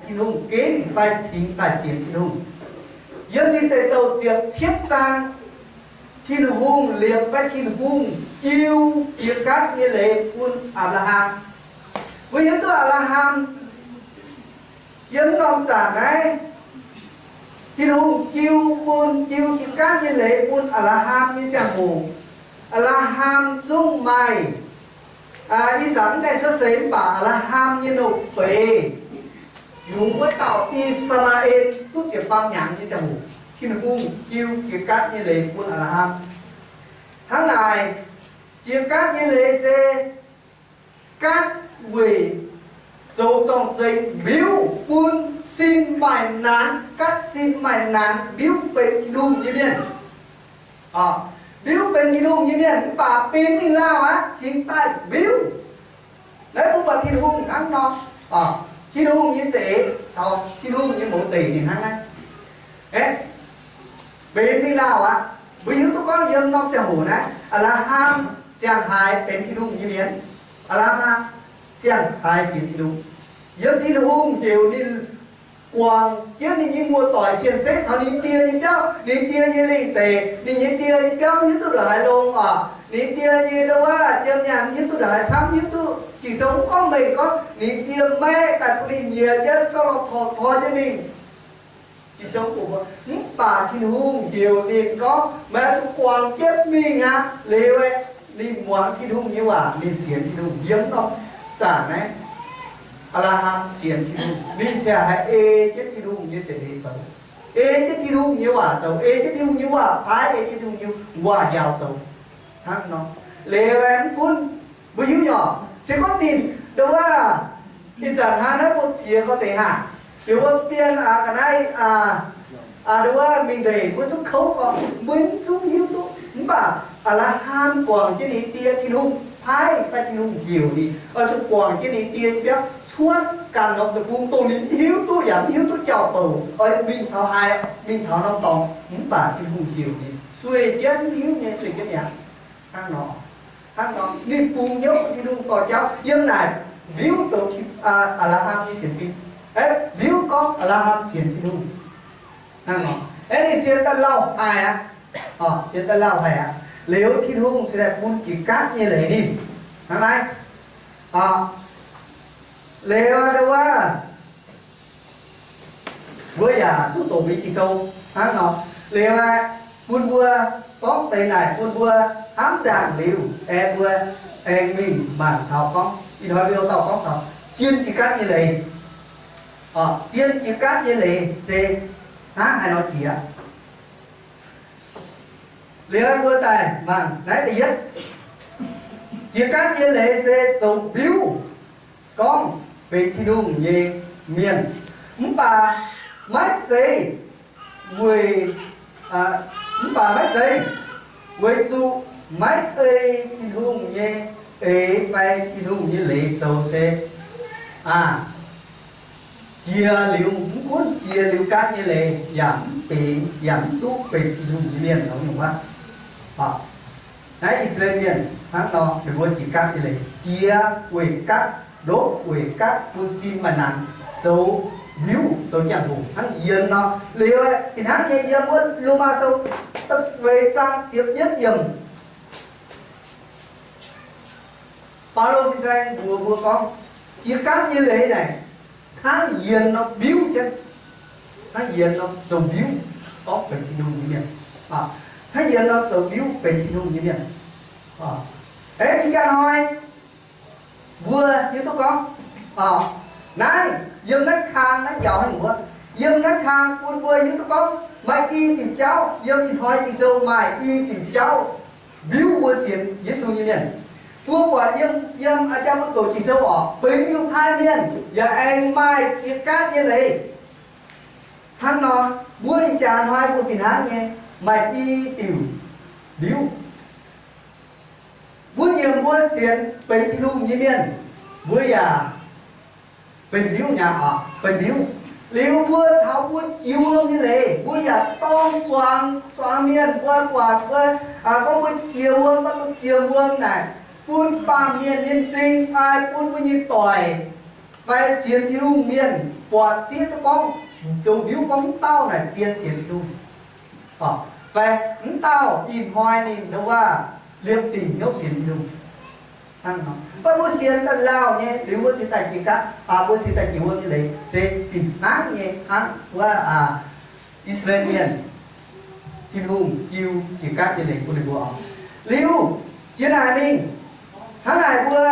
Tin-Hungh ginv fai cingx daaih sienx Tin-Hungh. Yiem Tin Deic Douh ziepc cietv zaang, Tin-Hungh liepc fai Tin-Hungh jiu jiex gaatv nyei leiz bun Apc^laa^ham. Mbuo hiuv duqv Apc^laa^ham yiem norm zanc naaiv, Tin-Hungh jiu bun, jiu jiex gaatv nyei leiz bun Apc^laa^ham nyei ziangh hoc, Apc^laa^ham zungv maaih, ih zanc mv gaengh cuotv seix mv baac Apc^laa^ham nyei nouh beiz yungz wuov dauh I^saa^maa^en duqv ziepc faam hnyangx nyei ziangh hoc, Tin-Hungh jiu jiex gaatv nyei leiz bun Apc^laa^ham. Hnangv naaic, jiex gaatv nyei leiz se gaatv weic zoux zorng-zengx mbiuv bun sin maaih naanx, gaatv sin maaih naanx mbiuv benx Tin-Hungh nyei mienh. Mbiuv benx Tin-Hungh nyei mienh mv baac bingx mingh lauh aqv, cingx daaih mbiuv. Naaiv mbuo buatc Tin-Hungh hnangv nor, Tin-Hungh nyei za'eix caux Tin-Hungh nyei mouz deic ninh hnangv naaiv. Aeqv, benx mingh lauh aqv. Mbuo hiuv duqv gorngv yiem norm ziangh hoc naaiv, Apc^laa^ham ziangh haaix benx Tin-Hungh nyei mienh? Apc^laa^ham ziangh haaix sienx Tin-Hungh? Yiem Tin-Hungh heuc ninh guangc jienv ninh nyei muoz-doic cien-ceqv caux ninh die nyei biauv, ninh die nyei lingh deic, ninh nyei die nyei biauv mv hiuv duqv ndongc haaix longx oc. Ninh die nyei ndau wuov jiem nyaanh mv hiuv duqv ndongc haaix camv, mv hiuv duqv. Ging-Sou mv gorngv mengh gorngv ninh die maeqv daaih bun ninh nyiex jienv zorqv lorh torh toi jienv mingh. Ging-Sou mv baac Tin-Hungh heuc ninh gorngv, meih zuqc guangc jienv mingh aqv. Liuz aeqv, ninh muangx Tin-Hungh nyei waac, ninh sienx Tin-Hungh. Yiem norm zanc naaiv, Apc^laa^ham sienx Tin-Hungh, ninh ziangh haaix ei jienv Tin-Hungh nyei za'eix zoux, ei jienv Tin-Hungh nyei waac zoux, ei jienv Tin-Hungh nyei waac paaiv, ei jienv Tin-Hungh nyei waac njaaux zoux. Hnangv nor, liuz aeqv, mv gunv mbuo hiuv nyei oc, se gorngv ninh ndau wuov, ih zanc hnangv naaiv mbuo piex gorx zeiz haac, piex wuov bienh aqv, ga'naaiv aqv, ndau wuov mingh ndeic mbuo zungv kouv gorx, mbuo mv zungv hiuv duqv. Mv baac Apc^laa^ham guangc jienv ninh die, Tin-Hungh paaiv fai Tin-Hungh heuc ninh oix zuqc guangc jienv ninh die nyei biauv cuotv ganh norm deic-bung, dongh ninh mv hiuv duqv yaac mv hiuv duqv jauv-louc oix mingh taux haaix, mingh taux norm dorngx, mv baac Tin-Hungh heuc ninh sueih jienv, mv hiuv nyei sueih jienv mi'aqv. Hnangv nor, hnangv nor ninh bungx hnyouv bun Tin-Hungh dorh jauv yiem naaic mbiuv zoux Apc^laa^ham nyei sienx fim, aeqv, mbiuv gorngv Apc^laa^ham sienx Tin-Hungh. Hnangv nor, aeqv, ninh sienx daaih lauh haic aqv. Sienx daaih lauh haic aqv. Liuz Tin-Hungh cingx daaih bun jiex gaatv nyei leiz ninh. Hnangv naaiv, liuz ndau wuov, mbuo yaac duqv doqc mingh Ging-Sou hnangv nor. Liuz aeqv, bun mbuo gorngv deix naaic bun mbuo hnamv ndaangc liuz aeqv, mbuo aengx mingh mangc taux gorngv ih hnoi mbuo dauh gorngv taux zien jiex gaatv nyei leiz. Zien jiex gaatv nyei leiz se hnangv haaix nor jiex? Liuz mbuo daaih mangc naaiv da'yietv. Jiex gaatv nyei leiz se zoux mbiuv gorngv benx Tin-Hungh nyei mienh, mv baac maiv zeiz weic, mv baac maiv zeiz weic zuqc maiv ei Tin-Hungh nyei eix fai Tin-Hungh nyei leiz zoux se, aa, jiex liuz, mv gunv jiex liuz gaatv nyei leiz yaac mv benx, yaac mv duqv benx Tin-Hungh nyei mienh nor nyungc wuov. Naaiv I^saa^laa^en Mienh hnangv nor, ninh mbuo jiex gaatv nyei leiz, jiex weic gaatv, ndopv weic gaatv bun sin maaih naanc, zoux mbiuv, zoux jangx-hoc hnangv yienx nor. Liuz fih hnangv nyei yiem wuov Lomaa Sou da'feix zaang ziepc yietv yiemc, Baulo fin-saeng mbuox mbuo gorngv, jiex gaatv nyei leiz naaic hnangv yienx nor mbiuv jienv, hnangv yienx nor zoux mbiuv, gorngv benx Tin-Hungh nyei mienh, hnangv yienx nor zoux mbiuv benx Tin-Hungh nyei mienh. Aeqv, ih jaax hnoi mbuo hiuv duqv gorngv, naaiv yiem naaiv kang naaiv njaaux haic mbuo, yiem naaiv kang bun mbuo hiuv duqv gorngv maaih i diuc jauv yiem ih hnoi Ging-Sou maaih i diuc jauv mbiuv mbuo sienx Yesu nyei mienh. Mbuo buatc yiem, yiem a'jang mbuo doqc Ging-Sou orqc, benx Yiutai Mienh yaac aengx maaih jiex gaatv nyei leiz. Hnangv nor, mbuo ih jaax hnoi mbuo fih hnangv nyei maaih i diuc mbiuv. Mbuo nyiemc mbuo sienx benx Tin-Hungh nyei mienh, mbuo yaac benx mbiuv nyei oc, benx mbiuv. Liuz mbuo taux mbuo jiex wuom nyei leiz, mbuo yaac dorng zuangx, zuangx mienh mbuo buatc mbuo, gorngv mbuo jiex wuom, mbuo ziemx wuom naaic, bun baamh mienh nyei m'zing fai bun mbuo nyei doic Fai sienx Tin-Hungh mienh buatc zieqv duqv gorngv, zoux mbiuv gorngv mv dauh naaic zien sienx Tin-Hungh, fai mv dauh ih hnoi ninh ndongc wuov liemh dingc hnyouv sienx Tin-Hungh. Mv baac mbuo sienx daaih lauh nyei liuz, mbuo cingx daaih jiex gaatv, mbuo cingx daaih jiex wuom nyei leiz se fih hnangv nyei hnangv wuov I^saa^laa^en Mienh, Tin-Hungh jiu jiex gaatv nyei leiz bun ninh mbuo oc. Liuz, jiex naaic mingh, hnangv naaic mbuo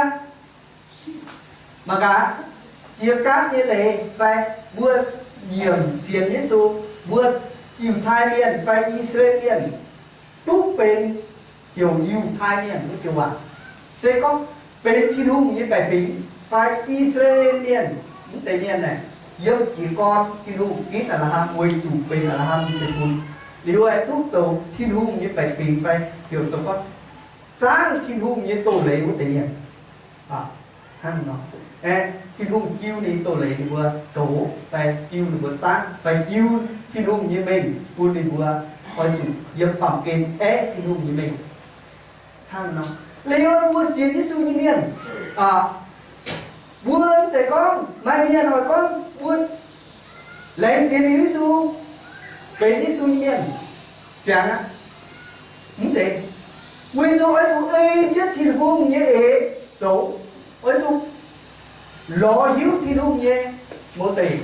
mangc gaax, jiex gaatv nyei leiz fai mbuo nyiemc sienx Yesu, mbuo Yiutai Mienh fai I^saa^laa^en Mienh duqv benx heuc Yiutai Mienh wuov joux waac, se gorngv benx Tin-Hungh nyei baeqc fingx fai I^saa^laa^en Mienh. Mv deix mienh naaic yiem jiez gorn Tin-Hungh gitv Apc^laa^ham weic zuqc benx Apc^laa^ham nyei zeiv-fun, liuz aengx duqv zoux Tin-Hungh nyei baeqc fingx fai heuc zoux gorngv zaangv Tin-Hungh nyei doz-leiz wuov deix mienh. Hnangv nor, aeqv, Tin-Hungh jiu ninh doz-leiz ninh mbuo goux fai jiu ninh mbuo zaangv fai jiu Tin-Hungh nyei mengh bun ninh mbuo oix zuqc yiem baamh gen aeqv Tin-Hungh nyei mengh. Hnangv nor, liuz mbuo sienx Yesu nyei mienh, mbuo mv zeiz gorngv maaih mienh oix gorngv mbuo laengz sienx liuz Yesu benx Yesu nyei mienh ziangx aqv. Mv zeiz. Weic zuqc oix zuqc ei jienv Tin-Hungh nyei eix zoux, oix zuqc lorz hiuv Tin-Hungh nyei mouz deic,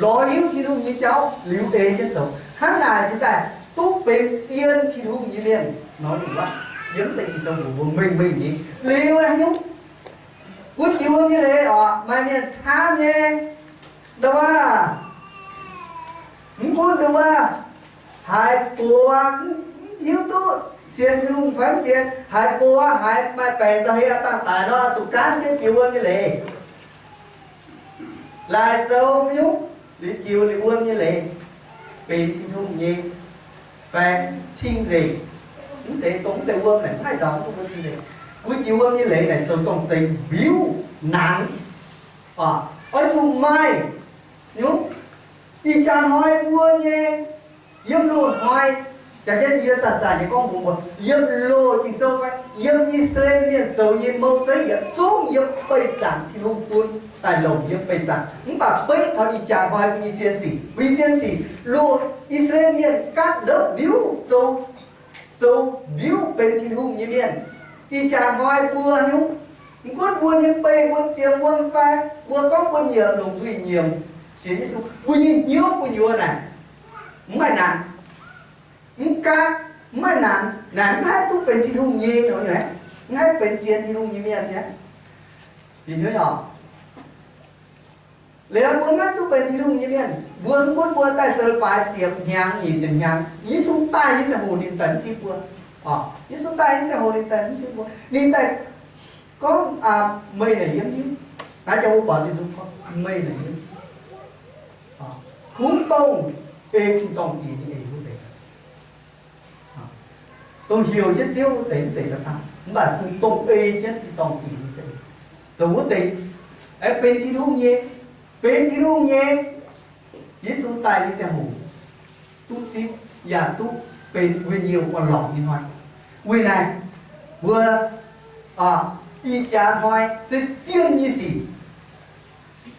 lorz hiuv Tin-Hungh nyei jauv liuz ei jienv zoux. Hnangv naaic cingx daaih duqv benx zien Tin-Hungh nyei mienh nor, ninh mbuo yiem deix Ging-Sou mbuox mbuo mengh mengh nyei. Liuz haaix nyungc? Mbuo jiu wuom nyei leiz oc, maaih mienh camv nyei, ndongc wuov, mv gunv ndongc wuov, haiz gox, mv hiuv duqv sienx Tin-Hungh fai mv sienx, haiz gox, haiz maaih baengc nzauh hei aqv, dangh daic nor, zuqc gaanv jienv jiu wuom nyei leiz. Laaic zoux nyungc, liuz jiu liuz wuom nyei leiz benx Tin-Hungh nyei fai cing-nzengc. Mv zeiz dongh mv deix wuom naaic mv haih nzaaux duqv mbuo cing-nzengc. Mbuo jiu wuom nyei leiz naaic zoux zorng-zengx mbiuv nanx. Oix zuqc maaih nyungc. Ih jaax hnoi mbuo nyei yiem loz-hnoi, jaax jienv yie zanc-zanc nyei gorngv mbuox mbuo, yiem loz Ging-Sou fai yiem I^saa^laa^en Mienh zoux nyei mouv zeiv yaac zungv yiem beih zaangc Tin-Hungh bun daaih longc yiem beih zaangc. Mv baac beiv taux ih jaax hnoi mbuo nyei zien sic, mbuo nyei zien sic, loz I^saa^laa^en Mienh gaatv ndopv mbiuv zoux, zoux mbiuv benx Tin-Hungh nyei mienh. Ih jaax hnoi mbuo nyungc, mv gunv mbuo nyei beih mbuo ziemx wuom fai mbuo gorngv mbuo nyiemc longc nzuih nyiemc sienx Yesu, mbuo nyei hnyouv gu'nyuoz naaic mv maaih nanc, mv gaatv, mv maaih nanc, naaic mv haih duqv benx Tin-Hungh nyei, mv haih benx zien Tin-Hungh nyei mienh nyei. Ih hnyouv oc. Liuz mbuo maiv duqv benx Tin-Hungh nyei mienh, mbuo mv gunv mbuo daaih zoux leiz-baaix ziepc hnyangx, nyic ziepc hnyangx, Yesu daaih nyei ziangh hoc ninh daaih mv zipv mbuo. Yesu daaih nyei ziangh hoc ninh daaih mv zipv mbuo. Ninh daaih gorngv, meih naaic yiem hnyouv. Naaiv jaax mbuo buatc Yesu gorngv, meih naaic yiem hnyouv. Kuv dongh ei tin-dorngh diex nyei eix wuov deix. Dongh heuc jienv Ziouv wuov deix mv zeiz da'faanh, mv baac kungx dongh ei jienv tin-dorngh diex nyei zeiv, zoux wuov deix, aengx benx Tin-Hungh nyei, benx Tin-Hungh nyei. Yesu daaih nyei ziangh hoc duqv zipv yaac duqv benx wuic nyienh orn-lorqc nyei hnoi. Weic naaic mbuo ih jaax hnoi se zien nyei sic.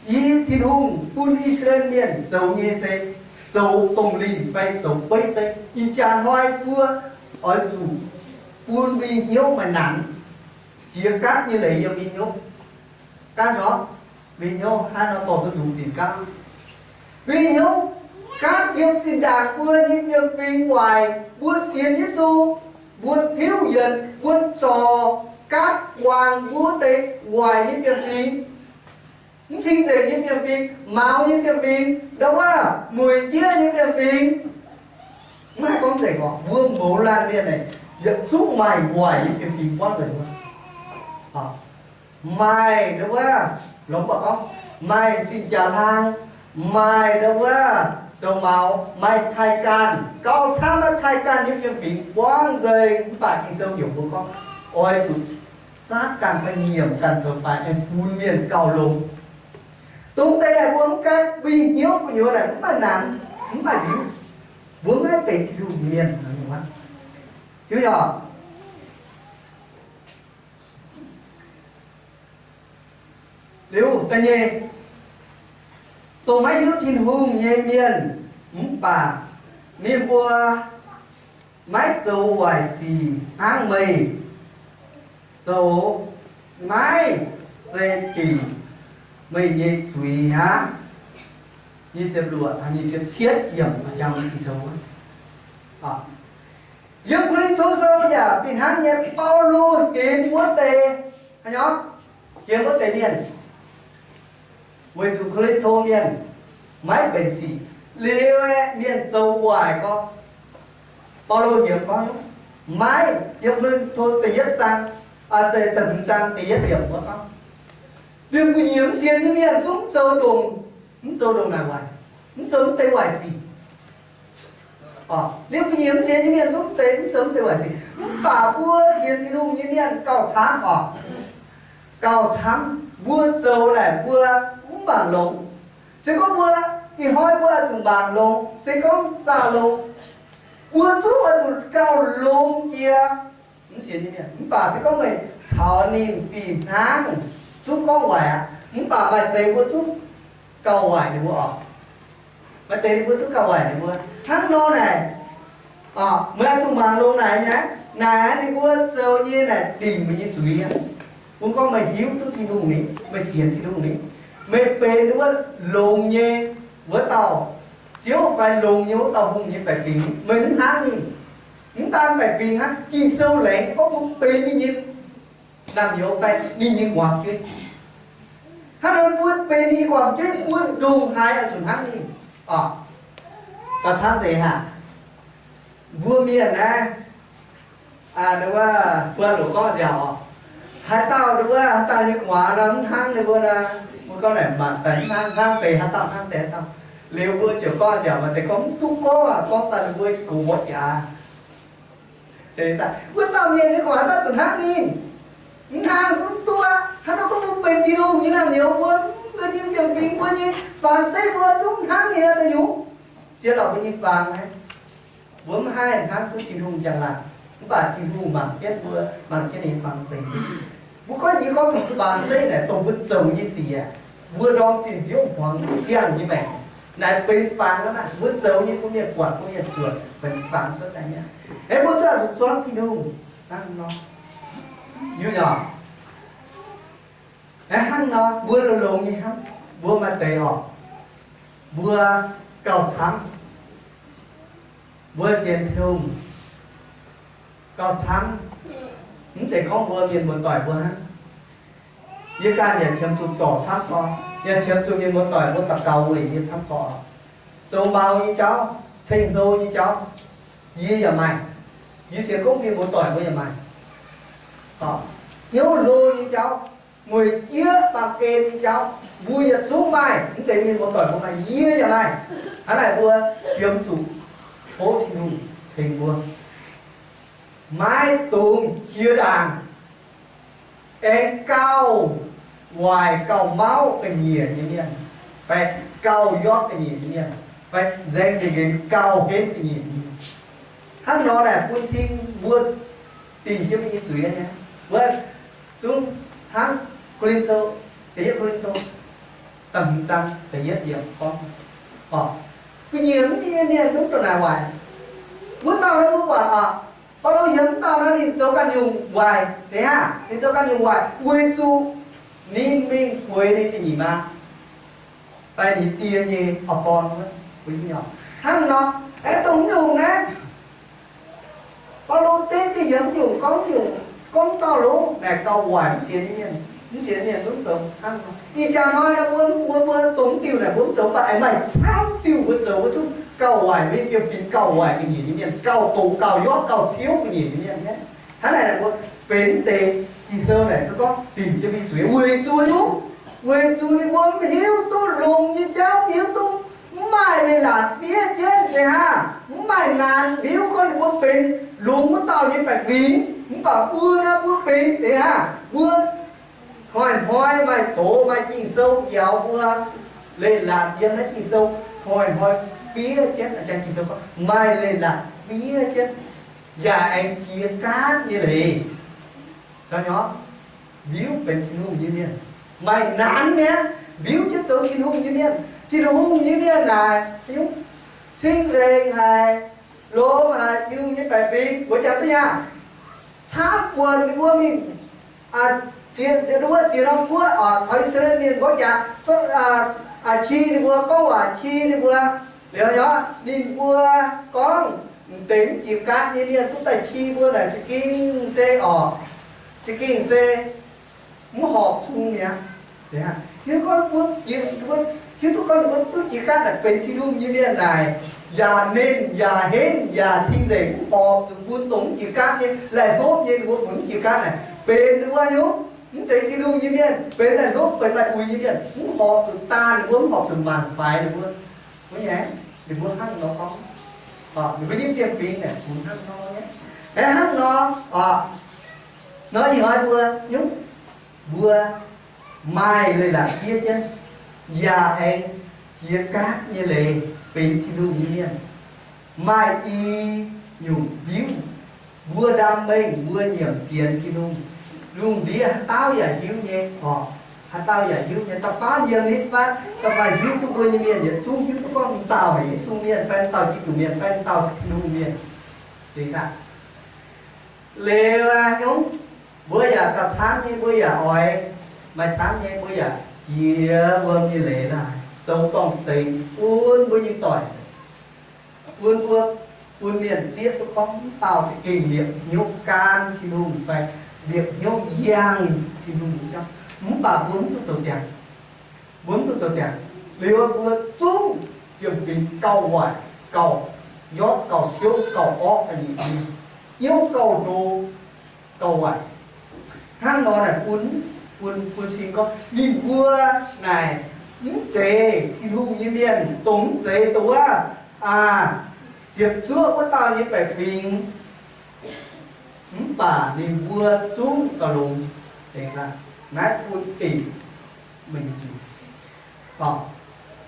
Yie, Tin-Hungh bun I^saa^laa^en Mienh zoux nyei se zoux dongh lingh fai zoux beiv zeiv. Ih jaax hnoi mbuo oix zuqc bun mbuo nyei hnyouv maaih nanc, jiex gaatv nyei leiz yiem mbuo nyei hnyouv. Gaatv nor, mbuo nyei hnyouv hnangv nor dorh duqv nzunc bienh gaatv. Mbuo nyei hnyouv gaatv yiem zinh ndaangc mbuo nyei fiem-fingx waaic, mbuo sienx Yesu, mbuo tiuv yienc, mbuo zorc gaatv guangc mbuo wuov deix waaic nyei fiem-fingx, mv cing-nzengc nyei fiem-fingx, maux nyei fiem-fingx, ndau wuov mueic jieqv nyei fiem-fingx. Mv haih gorngv nzengc oc, mbuo mouz laanh mienh naaic yietc zungv maaih waaic nyei fiem-fingx buangv nzengc wuov. Maaih ndau wuov, longx mv baac gorngv maaih zinh jaax hlang, maaih ndau wuov zoux maux, maaih taaih ganh, gauh camv naaiv taaih ganh nyei fiem-fingx buangv nzengc. Mv baac Ging-Sou heuc mbuo gorngv oix zuqc zaatv ganh fai nyiemc ganh zoux faix, aengx funx mienh gauh longx. Dongh deix naaic mbuo mv gaatv, mbuo nyei hnyouv gu'nyuoz naaic mv maaih nanc, mv maaih liuz, mbuo maiv benx Tin-Hungh nyei mienh. Hiuv nyei oc. Liuz da'nyeic, dongh maiv hiuv Tin-Hungh nyei mienh, mv baac ninh mbuo maiv zoux waaic sic hnangv meih zoux naaiv se dingc meih nyei zuiz aqv. Nyic ziepc luoqc, nyic ziepc cietv yiemc, yiem Ko^lin^to Sou yaac fih hnangv nyei. Baulo hemx wuov deix, hemx wuov deix mienh, weic zuqc Ko^lin^to mienh maiv benx sic, liuz aeqv, mienh zoux waaic gorngv, Baulo hemx gorngv, maiv, yiem Ko^lin^to da'yietv zaang, da'hmz zaang da'yietv yiemc wuov gorngv, liemh gu'nyuoz mv sienx nyei mienh zungv zoux ndongc, mv zoux ndongc naaic waaic, mv zoux mv deix waaic sic. Liemh gu'nyuoz mv sienx nyei mienh zungv deix, mv zoux mv deix waaic sic. Mv baac mbuo sienx Tin-Hungh nyei mienh gauh camv oc. Gauh camv, mbuo zoux naaic mbuo mv mangc longx. Se gorngv mbuo, ih hnoi mbuo oix zuqc mangc longx, se gorngv zaah longx, mbuo zungv oix zuqc gauh longx jiex mv sienx nyei mienh. Mv baac se gorngv meih caux ninh fih hnangv zungv gorngv waaic aqv, mv baac maaih deix mbuo zungv gauh waaic ninh mbuo oc. Maaih deix ninh mbuo zungv gauh waaic ninh mbuo. Hnangv nor naaic, meih oix zuqc mangc longx naaic nyei, naaic ninh mbuo zoux nyei naaic dingc meih nyei zuiz aqv. Mbuo gorngv meih hiuv duqv Tin-Hungh ni, meih sienx Tin-Hungh ni, meih benx wuov longx nyei wuov dauh Ziouv fai longx nyei wuov dauh hungh nyei baeqc fingx, meih mv hnangv ninh. Mv daan baeqc fingx hnangv, Ging-Sou laengz gorngv mbuo benx ninh nyei naamh nyouz fai ninh nyei guaax fu'jueiv. Hnangv nor mbuo benx ninh nyei guaax fu'jueiv, mbuo ndongc haaix oix zuqc hnangv ninh. Gauh camv deix haic. Mbuo mienh naaiv, wuov, mbuo loc gorngv nziaauc oc, haaix dauh, wuov, haaix dauh nyei guaax nor mv hnangv ninh mbuo nor, mbuo gorngv naaic maaih deix mv hnangv, hnangv deix haaix dauh, hnangv deix haaix dauh. Liuz mbuo ziouc gorngv nziaauc, maaih deix gorngv mv duqv gorngv aqv, gorngv daaih ninh mbuo nyei gox mbuox jaax. Wuov dauh mienh nyei guaax oix zuqc hnangv ninh. Mv hnangv zungv mv duqv aqv. Hnangv nor gorngv mbuo benx Tin-Hungh nyei naamh nyouz, mbuo, mbuo nyei fiem-fingx, mbuo nyei fangx zeiv mbuo zungv mv hnangv ninh nyei zoux nyungc. Ziex dauh mbuo nyei fangx naaiv, mbuo mv haih hnangv duqv Tin-Hungh njang-laangc, mv baac Tin-Hungh mangc jienv mbuo, mangc jienv ninh nyei fangx zeiv. Mbuo gorngv, yie gorngv fangx zeiv naaic dongh mbuo zoux nyei sic aac, mbuo ndorm zinh nziouv hmuangx ziangh nyei maengc, naaic benx fangx aqv. Mbuo zoux nyei bun mienh buatc, bun mienh zuotc, benx fangx cuotv daaih nyei. Aeqv, mbuo zuqc zuangx Tin-Hungh hnangv nor. Nyungc-nyungc aeqv, hnangv nor mbuo longx-longx nyei hnangv, mbuo maaih deix oc, mbuo gauh camv, mbuo sienx Tin-Hungh gauh camv. Mv zeiz gorngv mbuo mienh muoz-doic mbuo hnangv. Yie ganh yaac qiemx zuqc zorc camv gorx, yaac qiemx zuqc mienh muoz-doic mbuo daux gaux weic yie camv gorx. Zoux maux nyei jauv, ceng-hlo nyei jauv, yie yaac maaih. Yie sienx gorngv mienh muoz-doic mbuo yaac maaih. Hnyouv hlo nyei jauv, mueic jieqv baamh gen nyei jauv, mbuo yietc zungv maaih. Mv zeiz mienh muoz-doic mbuo maaih, yie yaac maaih. Hnangv naaic mbuo qiemx zuqc tov Tin-Hungh tengx mbuo, maiv dungx jiex ndaangc aengx gauh waaic gauh mauv ga'nyiec nyei mienh, fai gauh yotv ga'nyiec nyei mienh, fai nzaeng nqenx gauh henv ga'nyiec nyei mienh. Hnangv nor naaic bun cing mbuo dingc jienv mbuo nyei zuiz nyei. Wuov zungv hnangv Ko^lin^to, da'yietv Ko^lin^to da'hmz zaang da'yietv yiemc gorngv, gu'nyiec mv nyei mienh zungv ndongc naaic waaic. Wuov dauh nor mbuo buatc oc, Baulo heuc wuov dauh nor ninh zoux ganh nyungc waaic deix aqv. Ninh zoux ganh nyungc waaic weic zuqc ninh mingh bueix ninh ga'nyiec maa, fai ninh die nyei auv-dorn wuov. Hnangv nor, aeqv, dongh nyungc naaiv, Baulo dengv jienv heuc nyungc gorngv nyungc, gorngv dauh lov naaic gauh waaic mv sienx nyei mienh. Mv sienx mienh zungv zoux hnangv nor. Ih jaax hnoi naaiv mbuo, mbuo, mbuo dongh mv diuh naaic mbuo mv zoux, mv baac aengx maaih camv diuh mbuo zoux, mbuo zungv gauh waaic, mbuo nyei fiem-fingx gauh waaic ga'nyiec nyei mienh, gauh doqc gauh yotv gauh ciouv ga'nyiec nyei mienh. Hnangv naaic naaic mbuo benx deix Ging-Sou naaic gorngv dingc jienv mbuo nyei zuiz weic zuqc nyungc, weic zuqc ninh mbuo mv hiuv duqv longx nyei jauv, mv hiuv duqv, mv maaih leiz-latc fiev jienv deix hnangv, mv maaih naanc mbiuv gorngv ninh mbuo benx longx wuov dauh nyei baeqc fingx. Mv baac mbuo naaiv mbuo benx deix hnangv, mbuo hnoi-hnoi maaih doz maaih Ging-Sou njaaux mbuo, leiz-latc yiem naaiv Ging-Sou hnoi-hnoi fiev jienv. A'jang Ging-Sou gorngv maaih leiz-latc fiev jienv, yaac aengx jiex gaatv nyei leiz. Caux nyorx mbiuv benx Tin-Hungh nyei mienh. Maaih naanc mi'aqv, mbiuv jienv zoux Tin-Hungh nyei mienh. Tin-Hungh nyei mienh naaic, cing-nzengc haic, longx haic Tin-Hungh nyei baeqc fingx, mbuo jangx duqv nyaah. Camv buonc ninh mbuo mingh, ziex, wuov ziex norm guoqv, caux I^saa^laa^en Mienh mbuo jaax, qi ninh mbuo, gorngv waac qi ninh mbuo. Liuz nor, ninh mbuo gorngv, m'deix mv jiex gaatv nyei mienh zungv daaih qi mbuo naaic za'gengh se orqc, za'gengh se mv horpc zuqc mi'aqv. Hiuv gorngv mbuo jiex, hiuv duqv gorngv mbuo duqv jiex gaatv naaic benx Tin-Hungh nyei mienh naaic, yaac nenv, yaac henv, yaac cing-nzengc, mv horpc zuqc bun dongh mv jiex gaatv nyei, laih hlopv nyei, ninh mbuo funx mv jiex gaatv naaic benx wuov nyungc, mv zeiz Tin-Hungh nyei mienh, benx laih hlopv, benx maaih uix nyei mienh, mv horpc zuqc daanh ninh mbuo, mv horpc zuqc maanc faix ninh mbuo. Wuov nyungc, ninh mbuo hnangv nor gorngv, ninh mbuo nyei fiem-fingx naaic funx hnangv nor nyei. Aeqv, hnangv nor, nor ih hnoi mbuo nyungc, mbuo maaih leiz-latc fiev jienv, yaac aengx jiex gaatv nyei leiz benx Tin-Hungh nyei mienh, maaih i nyungc mbiuv. Mbuo ndaam mengh mbuo nyiemc sienx Tin-Hungh, lungh ndiev haaix dauh yaac hiuv nyei orqc, haaix dauh yaac hiuv nyei. Da'faanh yiem nitv fatv, da'faanh hiuv duqv mbuo nyei mienh yietc zungv hiuv duqv gorngv dauh Yesu mienh fai dauh Giduc mienh fai dauh Tin-Hungh mienh. Liuz aqv, nyungc, mbuo yaac da'camv nyei, mbuo yaac oix maaih camv nyei, mbuo yaac jiex wuom nyei leiz daaih zoux zorng-zengx bun mbuo nyei doic, bun mbuo, bun mienh zieqv duqv gorngv dauh za'gengh liepc hnyouv gaanv Tin-Hungh fai liepc hnyouv yangh Tin-Hungh nyei jauv. Mv baac mbuo mv duqv zoux ziangx. Mbuo mv duqv zoux ziangx. Liuz mbuo zungv fiem-fingx gauh waaic, gauh njortv, gauh ciouv, gauh orqv, gauh nyiec, hnyouv gauh ndo, gauh waaic. Hnangv nor naaic bun, bun, bun cing gorngv ninh mbuo naaic mv zeiz Tin-Hungh nyei mienh, dongh mv zeiz dongh wuov, aa, ziepc zuoqv wuov dauh nyei baeqc fingx. Mv baac ninh mbuo zungv gauh longx. Naaiv bun dingc meih nyei zuiz.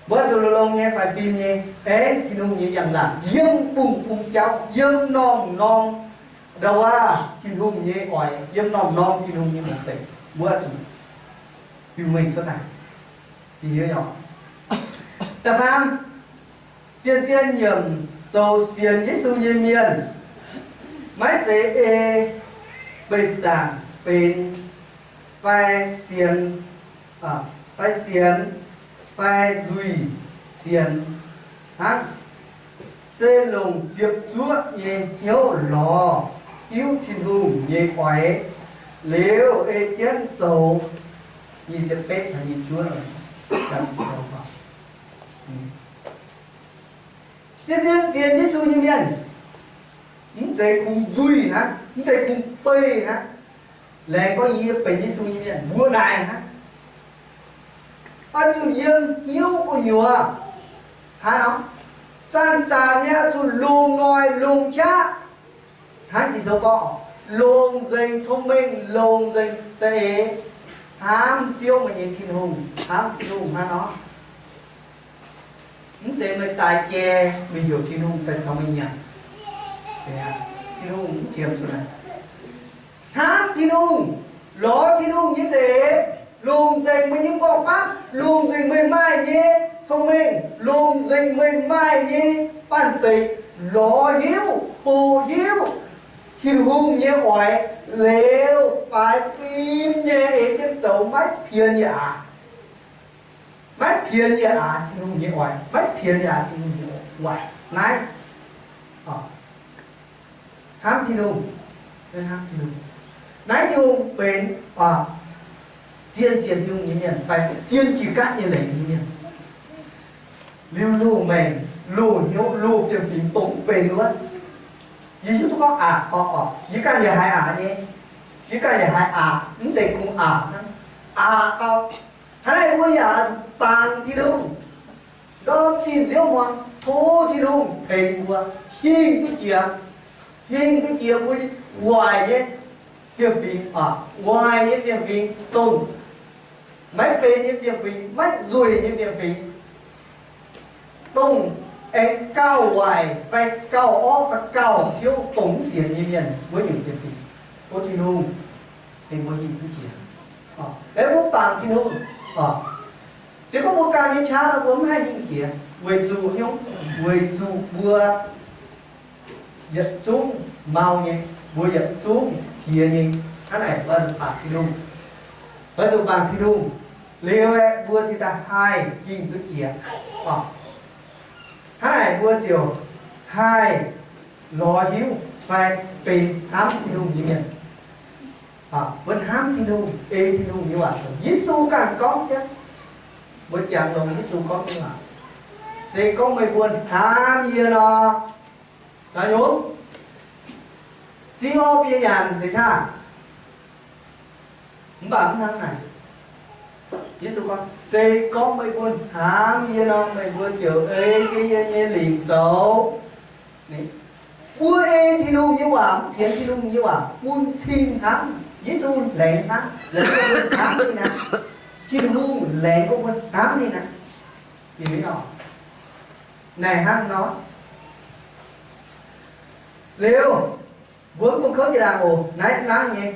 Mbuo zuqc longx-longx nyei, faix fim nyei, aengx Tin-Hungh nyei njang-laangc yiem bung bung jauv, yiem norm-norm ndau-waav Tin-Hungh nyei oix, yiem norm-norm Tin-Hungh nyei oix deix, mbuo zuqc biux mengh cuotv daaih. Da'faam, zien-zien nyiemc zoux sienx Yesu nyei mienh, maiv zeiz ei beih zaangc benx fai sienx, fai sienx, fai nzuih sienx hnangv, se longc ziepc zuoqv nyei hnyouv lorz hiuv Tin-Hungh nyei oix liuz ei jienv zoux. Nyic ziepc betv, nyic ziepc juov. Zien-zien sienx Yesu nyei mienh, mv zeiz kungx nzuih hnangv, mv zeiz kungx beih hnangv. Laengz gorngv yie benx Yesu nyei mienh, mbuo naaic hnangv, oix zuqc yiem hnyouv gu'nyuoz hnangv nor, zanc-zanc nyei oix zuqc longc noic longc qaqv. Hnangv Ging-Sou gorngv, longc nzengc cong-mengh, longc nzengc za'eix, hnamv Ziouv meih nyei Tin-Hungh, hnamv Tin-Hungh hnangv nor. Mv zeiz meih daaih jai, meih heuc Tin-Hungh daaih caux meih nyanc. Tin-Hungh mv ziemx zuqc naaic. Hnamv Tin-Hungh, lorz Tin-Hungh nyei za'eix, longc nzengc meih nyei m'nqorngv-famv, longc nzengc meih maaih nyei cong-mengh, longc nzengc meih maaih nyei banh zeic, lorz hiuv, hoqc hiuv Tin-Hungh nyei oix, liuz faix fim nyei ei jienv zoux, maiv pienx yaac aqc. Maiv pienx yaac aqc Tin-Hungh nyei oix, maiv pienx yaac aqc Tin-Hungh nyei waaic. Naaiv hnamv Tin-Hungh, hnamv Tin-Hungh. Naaiv nyungc benx zien sienx Tin-Hungh nyei mienh fai zien jiex gaatv nyei leiz nyei mienh. Liuz loz-maengc, loz-hnyouv, loz-fiem-fingx dongh mv benx wuov, yie hiuv duqv gorngv aqc gau orqc, yie ganh yaac haiz aqc nyei. Yie ganh yaac haiz aqc, mv zeiz kungx aqc hnangv, aqc gau. Hnangv naaiv mbuo yaac bangc Tin-Hungh, ndorm zinh nziouv muangx tov Tin-Hungh tengx mbuo hingh duqv jiex, hingh duqv jiex mbuo waaic nyei fiem-fingx, waaic nyei fiem-fingx, dongh maiv benx nyei fiem-fingx, maiv nzueic nyei fiem-fingx, dongh aengx gauh waaic fai gauh orqv fai gauh ciouv, dongh mv sienx nyei mienh wuov nyungc fiem-fingx, tov Tin-Hungh tengx mbuo hingh duqv jiex. Laengz mbuo bangc Tin-Hungh, Se gorngv mbuo ganh nyei qaqv nor, mbuo mv haih hingh jiex, weic zuqc nyungc, weic zuqc mbuo yietc zungv mau nyei, mbuo yietc zungv piex nyei. Hnangv naaic mbuo zuqc bangc Tin-Hungh, mbuo zuqc bangc Tin-Hungh liuz aeqv, mbuo cingx daaih haih hingh duqv jiex. Hnangv naaic mbuo ziouc haih lorz hiuv fai benx hnamv Tin-Hungh nyei mienh. Mbuo hnamv Tin-Hungh, ei Tin-Hungh nyei waac zoux. Yesu ganh gorngv jienv, mbuo jangx longx Yesu gorngv nyei waac, se gorngv meih mbuo hnamv yie nor, caux nyungc, zingv orv bun yie nyanc ceix saah? Mv baac mv hnangv naaic. Yesu gorngv, se gorngv meih mbuo hnamv yie nor, meih mbuo ziouc ei jienv yie nyei lingc zoux. Mbuo ei Tin-Hungh nyei waac, mv pienx Tin-Hungh nyei waac, bun cing hnamv. Yesu laengz hnamv, laengz gorngv mbuo hnamv ninh aqv. Tin-Hungh laengz gorngv mbuo hnamv ninh aqv. Naaic hnangv nor. Liuz, mbuo mv dungx kouv jiex ndaangc oc. Naaiv nangv nyei,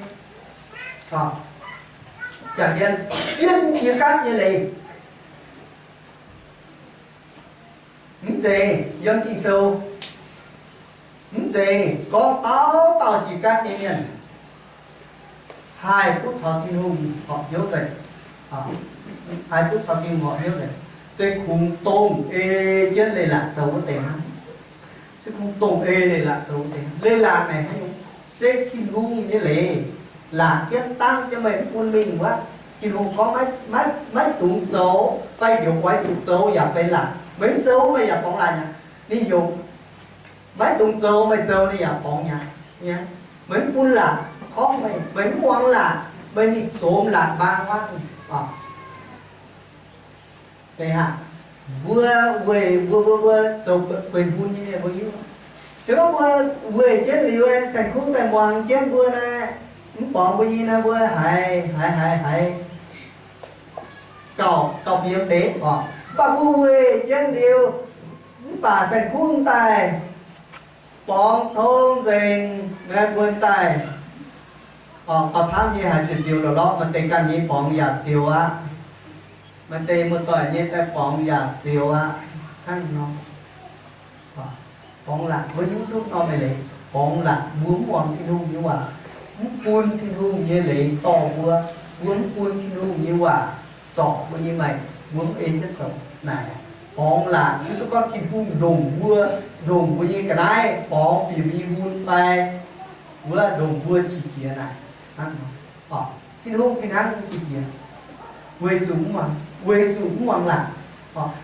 jangx jienv zien jiex gaatv nyei leiz. Mv zeiz yiem Ging-Sou, mv zeiz gorngv dauh dauh jiex gaatv nyei mienh haih duqv caux Tin-Hungh horpc hnyouv deix, haih duqv caux Tin-Hungh horpc hnyouv deix, se kungx dongh ei jienv leiz-latc zoux wuov deix hnangv. Se kungx dongh ei leiz-latc zoux wuov deix. Leiz-latc naaic hnangv, se Tin-Hungh nyei leiz laatc jienv dangv jienv meih mv bun mingh wuov. Tin-Hungh gorngv maiv, maiv dungx zoux fai heuc oix zuqc zoux yaac benx laatc. Meih mv zoux meih yaac borngz laatc aqv. Ninh heuc maiv dungx zoux meih zoux ninh yaac borngz aqv. Meih mv bun laatc gorngv meih, meih mv muangx laatc, meih mingh zoux laatc mbaang wuov. Mbuo weic mbuo, mbuo, mbuo zoux gueic bun nyei mienh mbuo hiuv. Se gorngv mbuo weic jienv liuz, saeng-kuv daaih muangx jienv mbuo naaiv, mv borngz mbuo nyei naaiv, mbuo haiz, haiz, haiz, haiz gauh, gauh biemx deix oc. Mv baac mbuo weic jienv liuz, mv baac saeng-kuv daaih borngz tong nzengc, naaiv mbuo daaih gauh camv nyei, haiz ziouc zioux lorqc lorqc. Maaih deix ganh nyei borngz yaac zioux aqv. Maaih deix muoz-doic nyei daaih borngz yaac zioux aqv. Hnangv nor, borngz laatc mbuo hiuv duqv nor, maaih leiz borngz laatc mbuo mv muangx Tin-Hungh nyei waac, mv bun Tin-Hungh nyei leiz dorh mbuo, mbuo mv bun Tin-Hungh nyei waac zorc mbuo nyei maengc, mbuo mv ei jienv zoux naaic. Borngz laatc hiuv duqv gorngv Tin-Hungh ndongc mbuo, ndongc mbuo nyei ga'naaiv borngz bieqc mbuo nyei mun fai wuov ndongc mbuo qiex jiez naaic. Hnangv nor, Tin-Hungh fih hnangv qiex jiez, weic zuqc mv muangx, weic zuqc mv muangx laatc.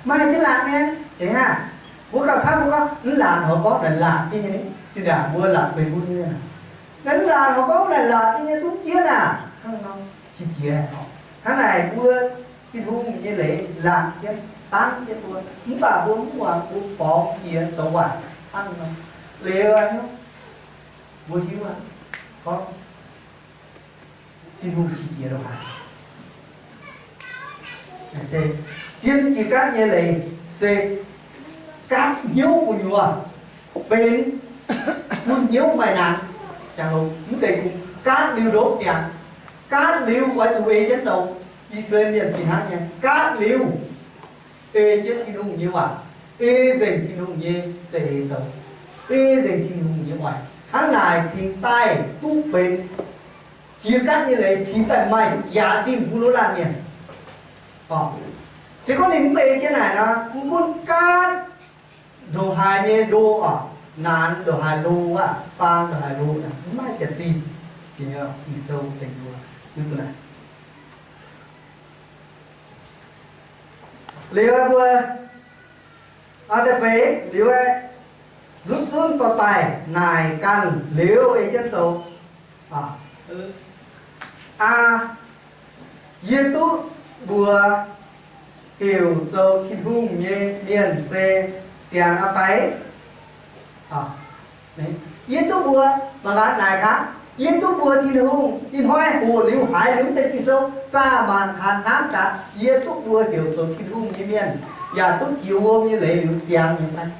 Maaih jienv laatc nyei, eix hnangv mbuo gauh camv mbuo gorngv mv laatc, horpc gorngv naaic laatc jienv nyei, zinh ndaangc mbuo laatc gueic bun nyei. Naaiv laatc horpc gorngv naaic laatc jienv nyei zungv jienv aac, hnangv nor qiex jiez. Hnangv naaic mbuo Tin-Hungh nyei leiz laatc jienv, dangv jienv mbuo, mv baac mbuo mv muangx, mbuo borngz jiex zoux waaic hnangv nor. Liuz aqv, mbuo hiuv aqv, gorngv Tin-Hungh qiex jiez ndongc haaix. Naaic se zien jiex gaatv nyei leiz, se gaatv hnyouv gu'nyuoz benx bun hnyouv maaih naanc. Ziangh hoc mv zeiz kungx gaatv liuz ndopv ziangx, gaatv liuz oix zuqc ei jienv zoux. I^saa^laa^en Mienh fih hnangv nyei, gaatv liuz ei jienv Tin-Hungh nyei waac, ei nzengc Tin-Hungh nyei za'eix zoux, ei nzengc Tin-Hungh nyei oix. Hnangv naaic cingx daaih duqv benx jiex gaatv nyei leiz, cingx daaih maaih jaax zinh mbuo loz laanh mienh. Se gorngv ninh mv ei jienv naaic nor, mv gunv gaatv ndongc haaix nyei ndo oc, naanc ndongc haaix ndo aqv, faang ndongc haaix ndo, mv maaih jaax zinh. Ging-Sou dengh mbuo hiuv duqv naaic. Liuz mbuo da'feix liuz, nzutv zunv dorh daaih naaic ganh liuz ei jienv zoux. Aa, yie duqv mbuox heuc zoux Tin-Hungh nyei mienh se ziangx aqv fai? Yie duqv mbuox, mangc gaax naaic gaax, yie duqv mbuox Tin-Hungh, ih hnoi hoqc liuz haiz liuz mv deix Ging-Sou, zaah maanc kangx hnamv gaax, yie duqv mbuox heuc zoux Tin-Hungh nyei mienh yaac duqv jiex wuom nyei leiz liuz ziangx nyei fai?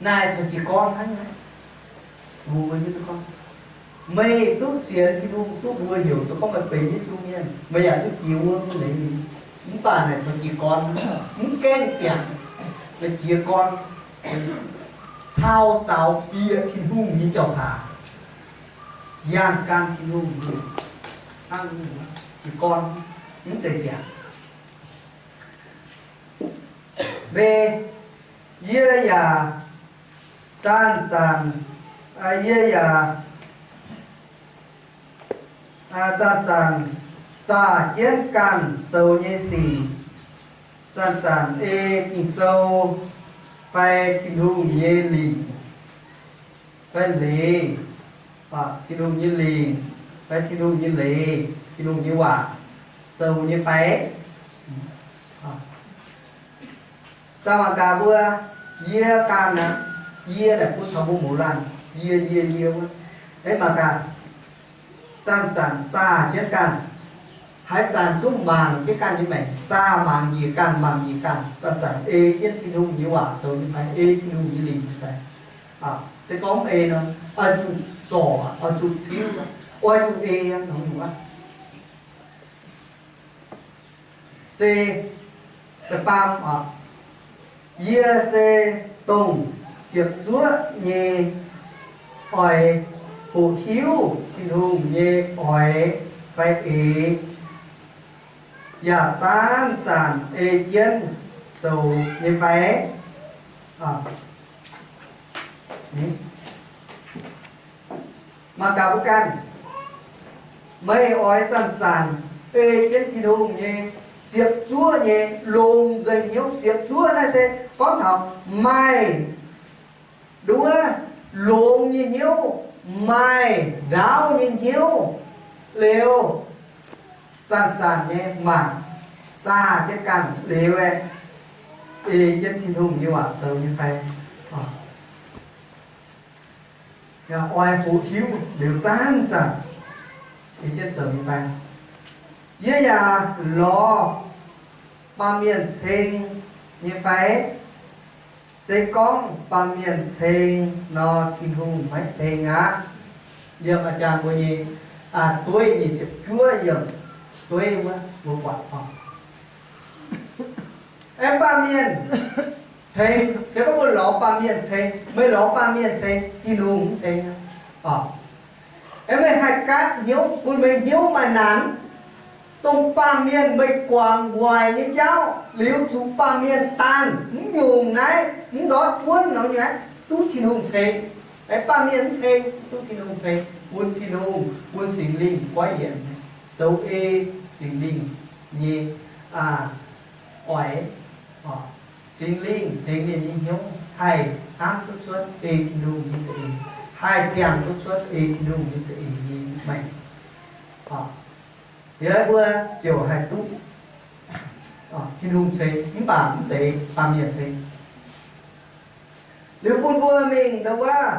Naaiv caux jiez gorn hnangv naaiv, mbuo hiuv duqv gorngv Meih duqv sienx Tin-Hungh, duqv mbuo heuc zoux gorngv meih benx Yesu mienh, meih yaac duqv jiex wuom nyei leiz. Mv baac naaic caux jiez gorn, mv gaengh ziangx, meih jiez gorn caux zaux bieqc Tin-Hungh nyei jauv-hlaax, yangh gan Tin-Hungh, hnangv jiez gorn, mv zeiz ziangx. Meih, yie yaac zanc-zanc, yie yaac zanc-zanc zaah jienv ganh zoux nyei sic, zanc-zanc ei Ging-Sou fai Tin-Hungh nyei lingc fai leiz, Tin-Hungh nyei lingc fai Tin-Hungh nyei leiz, Tin-Hungh nyei waac zoux nyei fai? Zanc-zanc mangc gaax mbuo, yie ganh aqv, yie naaic bun taux mbuo mouz laanh, yie, yie, yie wuov, mangc gaax, zanc-zanc zaah jienv ganh, haaix zanc zungv mangc jienv ganh nyei maengc, zaah mangc njiec ganh, mangc njiec ganh, zanc-zanc ei jienv Tin-Hungh nyei waac zoux nyei fai, ei Tin-Hungh nyei lingc nyei fai. Se gorngv mv ei nor, oix zuqc zorc, oix zuqc tiuv, oix zuqc ei aqv, nor wuov. Se da'faam, yie se dongh ziepc zuoqv nyei, oix hoqc hiuv Tin-Hungh nyei oix fai eix, yaac zanc-zanc ei jienv zoux nyei fai? Mangc gaax mbuo ganh, meih oix zanc-zanc ei jienv Tin-Hungh nyei ziepc zuoqv nyei longx nzengc hnyouv. Ziepc zuoqv naaiv se gorngv taux maaih nduov longx nyei hnyouv, maaih ndaauv nyei hnyouv liuz, zanc-zanc nyei mangc, zaah jienv ganh liuz aeqv, ei jienv Tin-Hungh nyei waac zoux nyei fai? Oix hoqc hiuv liuz zanc-zanc ei jienv zoux nyei fai? Yie yaac lorz baamh mienh ceng nyei fai? Se gorngv baamh mienh ceng nor, Tin-Hungh maiv ceng aqv. Yiem a'jang mbuo nyei dueiv nyic ziepc juov yiemc dueiv wuov mbuo buatc oc. Aengx baamh mienh ceng, se gorngv mbuo lorz baamh mienh ceng, meih lorz baamh mienh ceng, Tin-Hungh mv ceng aqv. Aengx meih haih gatv hnyouv bun meih hnyouv maaih nanc, dongh baamh mienh meih guangc waaic nyei jauv liuz zuqc baamh mienh daanh mv nyungc naaiv, mv ndortv buonv nor nyei, duqv Tin-Hungh ceng. Aengx baamh mienh mv ceng, duqv Tin-Hungh ceng, bun Tin-Hungh, bun Singx Lingh goiv yienc, zoux ei Singx Lingh nyei oix. Singx Lingh tengx mienh nyei hnyouv haih hnamv duqv cuotv ei Tin-Hungh nyei za'eix, haih ziangh duqv cuotv ei Tin-Hungh nyei za'eix nyei maengc. Liuz mbuo ziouc haih duqv Tin-Hungh ceng, mv baac mv zeiz baamh mienh ceng. Liuz bun mbuo mingh ndau wuov